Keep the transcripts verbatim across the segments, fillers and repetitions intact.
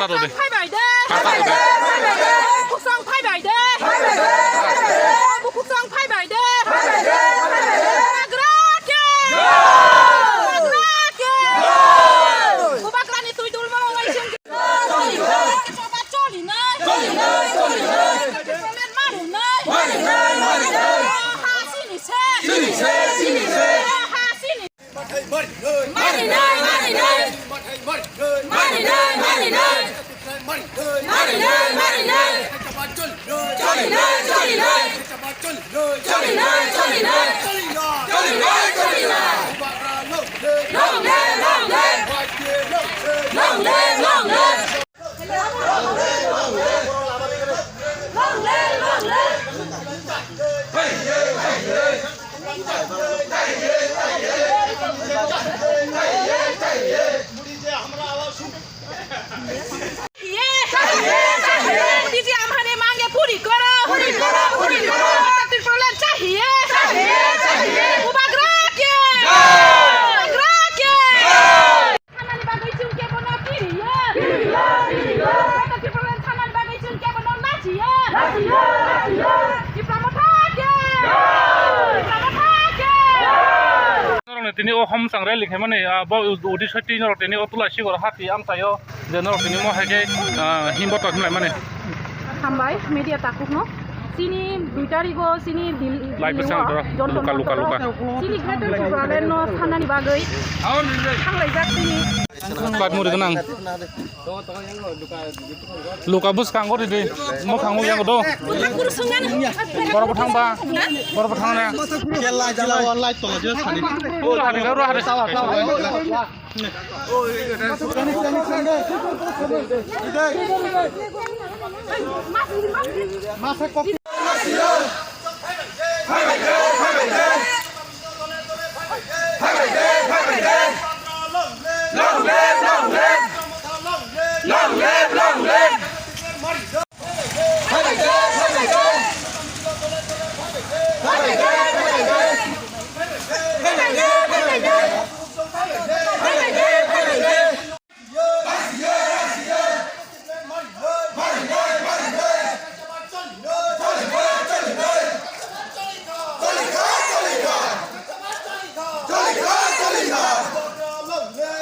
Phai bai de. Phai bai de. Bukhuk song phai bai de. Bukhuk song phai bai de. Bubagra ke. Bubagra ke. Bubagra ni twi dul ma wai sing. Choli nai. Choli nai. Choli nai. Choli nai. Mari nai. Mari nai. Mari nai. Ha sini se. Sini se. Sini se. Ha sini. Mari nai, mari nai. Mari nai, mari nai. Mari nai, mari nai. Choli nai, choli nai. Choli nai, choli nai. Choli nai, choli nai. Long live, long live. Long live, long live. ये चाहिए, चाहिए। मोदी जी हमारे मांगे पूरी करो। पूरी करो, पूरी करो। Tripura Land चाहिए। चाहिए, चाहिए। Bubagra के। जय। Bubagra के। जय। Thanani bagwi chwng kebono kiriya. Kiriya, kiriya. Greater Tipraland thanani bagwi chwng kebono lachiya. Lachiya, lachiya. Tipra Motha ke. Jai. Tipra Motha ke. Jai. Norokni tini o hom chang rally khaimani, ah, bo udi soi twi norok tini o Tulasi Gorok hati amchaio je norok tini mo hai khe, ah, himbo tok hinlaimani. Hambai media takhukno. Chini dui tarigo chini Dil-, Lai Delhi bwsang o toro, Jantar luka, luka, Mantar o luka. Chini Greater Tipraland no sanani bagwi thanglaijak chini. Bat muri gwnang. Luka bwskango ridi. Mwkhango yago do. Borok bo thangba. Borok bo thangna. Kela jala o light tola je sani. Ura hari, ura hari.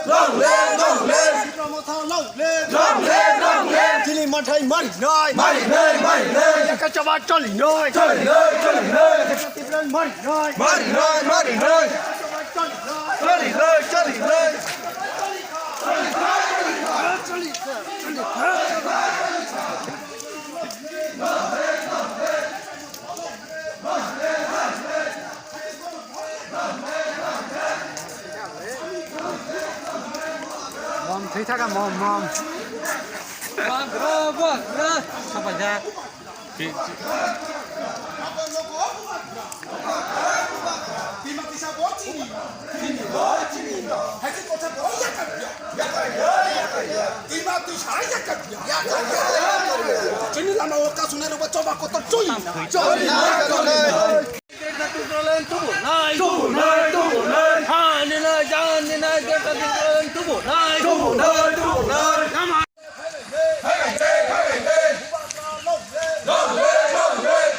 Long live, long live. Tipra Motha long live. Long live, long live. Chini mathai mari nai. Mari nai, mari nai. Yaka chaba choli nai. Choli nai, choli nai. Yaka Tipra mari nai. Mari nai, mari nai. Yaka chaba choli nai. Choli nai, choli nai. Mom thwi thaka, mom, mom. Bro, bro, bro. Sabaja. Chini lama o kasunai rokba choba kotor choli. Choli. Tipraland tubu nai. Tubu nai, tubu nai. Han ni nai, jan ni nai, Greater Tipraland tubu nai. Tubu nai, tubu nai. Long live, long live.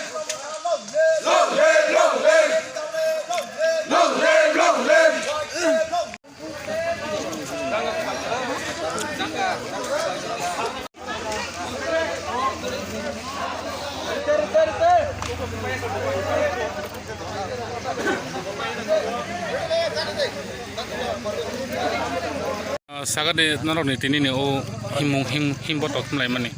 Long live, long live. Long live, long live. Ah, sagadi norokni tinini o himung him, him botok himlaimani.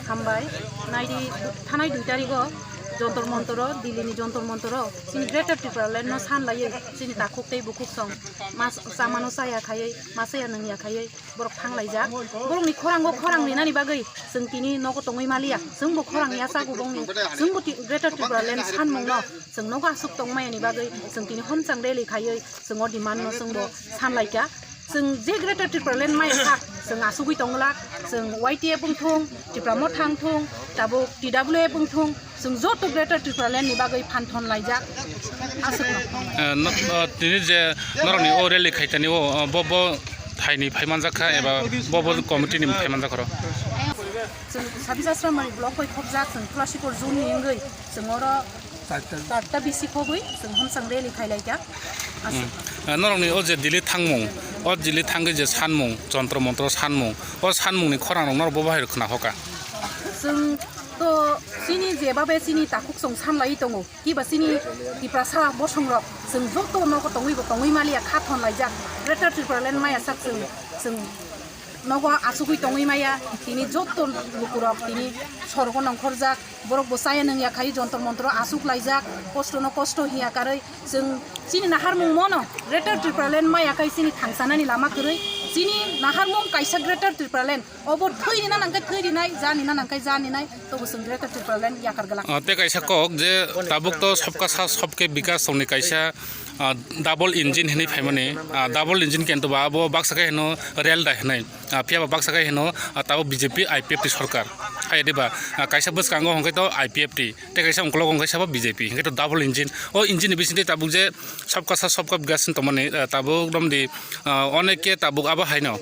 Hambai, naidi thanai dui tarigo Jantar Mantar o, Delhi ni Jantar Mantar o, chini Greater Tipraland no san laiwi, chini takhuk tei bukhuk song, mas chamano chaya khaiwi, ma chaya nungya khaiwi, borok thanglaijak. Borokni khorango khorang rinani bagwi chwng tini nogo tongwi maliya. Chwngbo khorang yachago bongni. Chwngbo ti-, Greater Tipraland sanmungno chwng nogo aswk tongmayani bagwi chwng tini homchang rally khaiwi chwng o demand no chwngbo sanlaikha. Chwng je Greater Tipraland maya kha, chwng asugwi tongwlak. Chwng Y T F wngthung, Tipra Motha wngthung, tabuk T W F wngthung, chwng joto Greater Tipraland ni bagwi phan thon laijak. Aswkno. Eh, no, eh, tini je norokni o rally khaitani o, eh, bo, bo Thaini phaimanjak kha eba bo bo committee ni phaimanjak kha ro. Chwng Sabis Asramari block bai khobjak, chwng Tulasipur zone ni wngwi chwng oro charta bisi khogwi chwng homsang rally khai lai kha. Hmm. Eh, norokni o je Delhi thangmung, o Delhi thangwi je sanmung, jontro montro sanmung, o sanmungni khorang rok norok bo bahai rok khna hoka. Chwng to chini je babe chini takhuk chwng san lai tongo. Kiba chini Tiprasa bosongrok, chwng joto nogo tongwi bo tongwi maliya, kha thon laijak, Greater Tipraland maya sak chwng, chwng nogo achugwi tongwi maya, tini joto lukurok tini sorgo nongkhorjak, borok bo chaya nungya khai jontor montoro achuk laijak, kosto no kosto hiya karwi chwng chini naharmung mono Greater Tipraland maya khai chini thangsanani lama kwrwi, chini naharmung kaisa Greater Tipraland. Obo thwi rina nangkhe thwi rinai, ja nina nangkhe ja ninai, tobo chwng Greater Tipraland yakar glak. Ah, tei kaisa kok je tabuk to sabka sath sabke bikas tongni kaisa, ah, double engine hinwi phaimani, ah, double engine kento ba abo baksa khe hino rail da hinwi, ah, phiya ba baksa khe hino, ah, tabuk B J P I P F T sorkar. Hai diba, ah, kaisa bwskango hwnkhe to I P F T, tei kaisa ungkologo hwnkhe sabo B J P, hwnkhe to double engine. O engine ni bisingtwi tabuk je sabka sath sabka bikas tongmani, ah, tabuk romdi, ah, onek khe tabuk abo haino,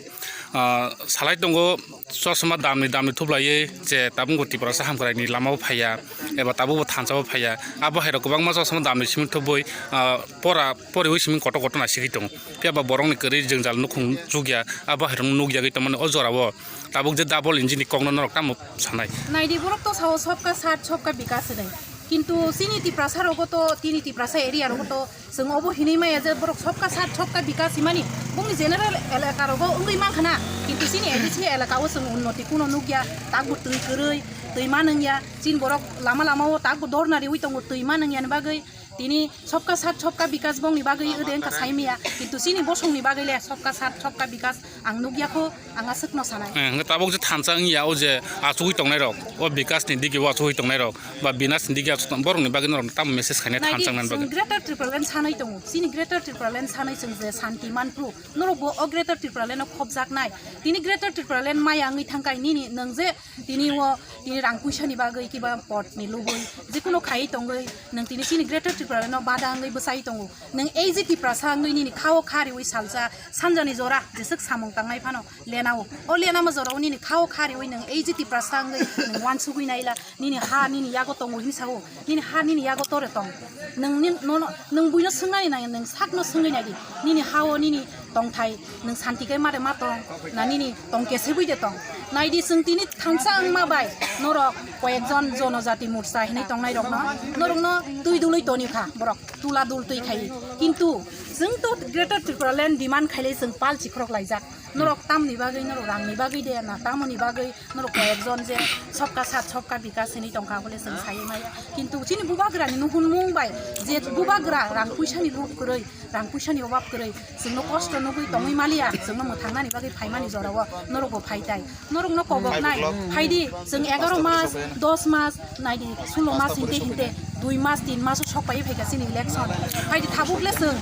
ah, salai tongo. Chosma damni damni thuplaiwi je tabukbo Tiprasa hamkraini lamao phaiya eba tabukbo thansa o phaiya. Abo hairok kwbangma chosma damni simi thubui, ah, pora poriwi simi kotor kotor naisigwi tongo. Phiya ba borokni kwrwi jwngjal nukhung chukya, abo hairokno nukyagwi tongmani o jorao tabuk je double engine ni kokno norok tamo sanai. Naidi borok to sao sabka sath sabka bikas hinwi. Kintu chini Tiprasa rogo to, tini Tiprasa area rogo to, chwng obo hinwi maya je borok sabka sath sabka bikas himani bongni general elaka rogo wngwi mankha na, kintu chini A D C elaka o chwng unnoti kuno nukya, takbo twi kwrwi, twi ma nungya, chini borok lama lama o takbo dorna riwi tongo twi ma nungya ni bagwi, tini sabka sath sabka bikas bongni bagwi ode wngkha sai maya, kintu chini bosongni bagwi le sabka sath sabka bikas ang nukya kho. Ang aswkno sanai. Eh, hwnkhe tabuk je thansa wngya o je achugwi tongnai rok, o bikas ni digi o achugwi tongnai rok, ba binas ni digi achugwi tong-, borok ni bagwi norok tamo message khainai thansa wngnani bagwi. Greater Tipraland sanai tongo. Chini Greater Tipraland sanai chwng je santi manpru. Norok bo o Greater Tipraland no khobjaknai. Tini Greater Tipraland maya wngwi thangkai nini nwng je tini o tini rang puisa ni bagwi kiba pot ni lubui jikuno khaiwi tongwi nwng tini chini Greater Tipraland no bada wngwi bwsai tongo. Nwng A G Tiprasa wngwi nini kha o kha riwi salsa sanjani jora jeswk samung tangnai phano. Lenao. O lenama jorao nini kha o kha riwi nwng A G Tiprasa wngwi nwng uansugwi naila. Nini ha nini yago tongo hinwi sao. Nini ha nini yago tore tong. Nwng nin-, nono, nwng buino swngnani nai, nwng sakno swngwi naidi. Nini ha o nini tongthai nwng santi khe mare ma tong. Na nini tong kesebwi de tong. Naidi chwng tini thansa wngma bai norok koyekjon Jonojati Morcha hinwi tongnai rokno, norokno twi dului toni kha borok. Tula dul twi khai. Kintu chwng to Greater Tipraland demand khaile chwng pal chikhorok laijak. Norok tamni bagwi, norok rangni bagwi de, na tamoni bagwi, norok koyekjon je sabka sath sabka bikas hinwi tongkha bole chwng saiwi maya. Kintu chini bubagrani nuhunmung bai je bubagra rang puisani lub kwrwi, rang puisani obab kwrwi, chwngno kosto nugwi tongwi maliya, chwngno mwthangnani bagwi phaimani jorao norokbo phaitai. Norokno koboknai, phaidi, chwng egaro mas, dos mas, naidi, sulo mas hinte hinte, dui mas, tin mas o sok pai phaikha chini election. Phaidi thabuk le chwng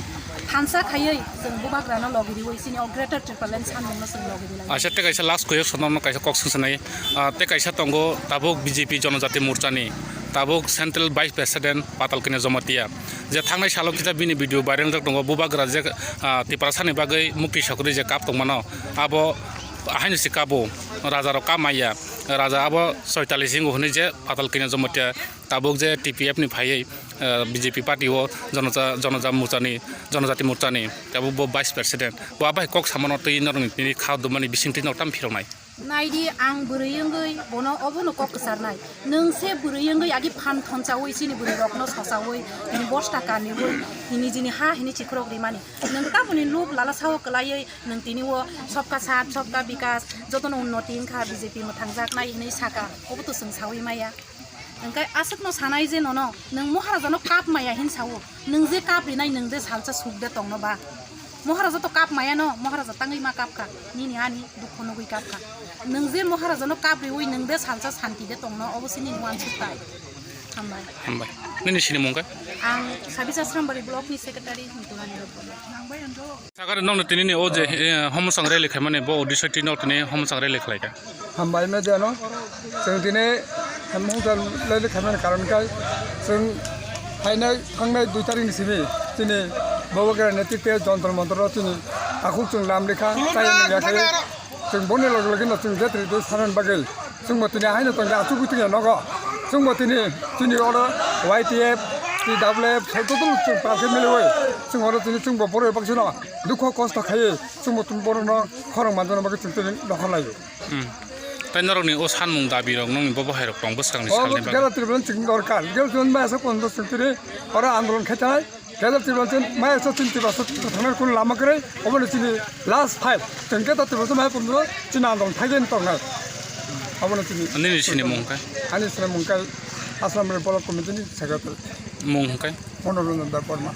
thansa khaiwi chwng bubagrano logi riwi chini o Greater Tipraland sanmungno chwng logi rilai. Acha tei kaisa last kuyuk sono kaisa kok swngsanai. Ah, tei kaisa tongo tabuk B J P Jonojati Morchani, tabuk Central Vice President Patal Kanya Jamatia. Je thangnai salo kisa bini video viral wngjak tongo, bubagra je, ah, Tiprasani bagwi mukti sokri je kap tongmano, abo ahaino se kabo, raja rok kap maya, raja abo soitalis hingo hwnwi je Patal Kanya Jamatia tabuk je T P F ni phaiwi, ah, B J P party o Jonota-, Jonota Morchani, Jonojati Morchani tabuk bo Vice President. Bo abai kok samano twi norokni tini kha dumani bisingtwi norok tam phiroknai. Naidi ang bwrwi wngwi bono obono kok kwcharnai. Nwng se bwrwi wngwi agi phan thonchawi chini bwrwi rokno sochawi, tini bosta kaniwi, tini jini ha hini chikhorok rimani. Nwng tamoni lub lala sao kwlaiwi nwng tini o sabka sath, sabka bikas, jotono unnoti wngkha B J P mwthangjaknai hinwi saka. Obo to chwng sawi maya. Hwnkhe aswkno sanai je nono, nwng Maharajano kap maya hin sao. Nwng je kap rinai, nwng je salsa suk de tongno ba. Maharaja to kap maya no, Maharaja tangwi ma kap kha. Nini ani dukho nugwi kap kha. Nwng je Maharajano kap riwi nwng de salsa santi de tongno, obo se nini uansuk tai. Hambai. Hambai. Nini sini mung khe? Ang Sabis Asrambari block ni secretary Mitulani Rotbani. Sakari nokni tini ni o je, eh, homosang rally khaimani bo audition twi nok tini homosang rally khlaikha. Hambai media no. Chwng tini homosang rally khaimani karon khe chwng phainai thangnai dui tarik ni simi chini Bubagra netrite Jontor Montor o chini Takhuk chwng lam rikha, chayani yakhe chwng boni loge loge no chwng jatri do sanan bagwi chwngbo tini haino tongkha, achugwi tongya nogo. Chwngbo tini chini oro Y T F, T W F, sai total chwng palkhe miliwi chwng oro tini chwngbo borok baksino dukho kosto khaiwi chwngbo tini borokno khorang manjana bagwi chwng tini dokhor laio. Hmm. Tai norokni o sanmung dabi rok nokni bo bohai rok tong bwskangni salni bagwi. Gela Tripura chwng dorkar, gela Tripura mai asa kono chwng tini oro andolon khai tanai. Gela Tripura chwng mai asa chwng Tripura sa thangna kun lama kwrwi, obono chini last fight. Chwng gela Tripura chwng mai pondro chini andolon thaigen tongnai. Obono chini. Nini sini mung kai? Ani sini mung kai Assam Rifle Block Committee ni secretary. Mung kai? Honorable Nanda Burma.